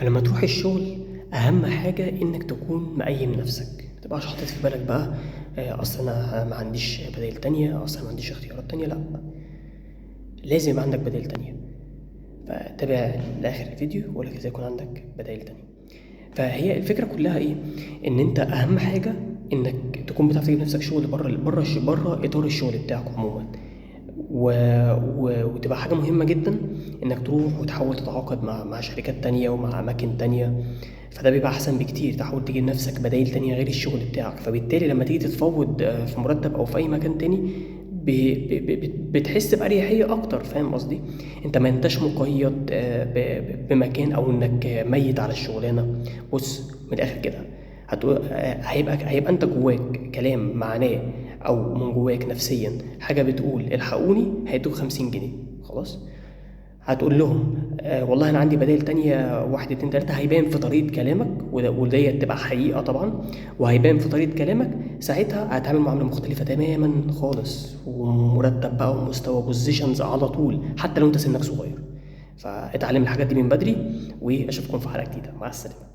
فلما تروح الشغل اهم حاجة انك تكون مقيم نفسك، ما تبقاش حاطط في بالك بقى اصل انا ما عنديش بدائل تانية، اصل ما عنديش اختيارات تانية. لا، لازم يبقى عندك بدائل تانية. فتابع لاخر الفيديو واقول لك ازاي يكون عندك بدائل تانية. فهي الفكرة كلها ايه؟ ان انت اهم حاجة انك تكون بتعرف تجيب نفسك شغل بره اطار الشغل بتاعك عموما، وتبقى حاجة مهمة جدا انك تروح وتحاول تتعاقد مع شركات تانية ومع اماكن تانية. فده بيبقى احسن بكتير، تحاول تجيب نفسك بدايل تانية غير الشغل بتاعك. فبالتالي لما تيجي تتفاوض في مرتب او في اي مكان تاني بتحس بأريحية اكتر. فاهم قصدي؟ انت ما انتش مقيد بمكان او انك ميت على الشغلانة. بص من الاخر كده، هيبقى انت جواك كلام معناه او من جواك نفسيا حاجة بتقول الحقوني، هيدوك 50 جنيه خلاص. هتقول لهم والله انا عندي بدائل تانية، 1 2 3. هيبان في طريقة كلامك، وديت تبقى حقيقة طبعا، وهيبان في طريقة كلامك. ساعتها هتعامل معاملة مختلفة تماما خالص، ومرتب بقى ومستوى بوزيشنز على طول، حتى لو انت سنك صغير. فاتعلم الحاجات دي من بدري، واشوفكم في حلقة جديدة. مع السلامة.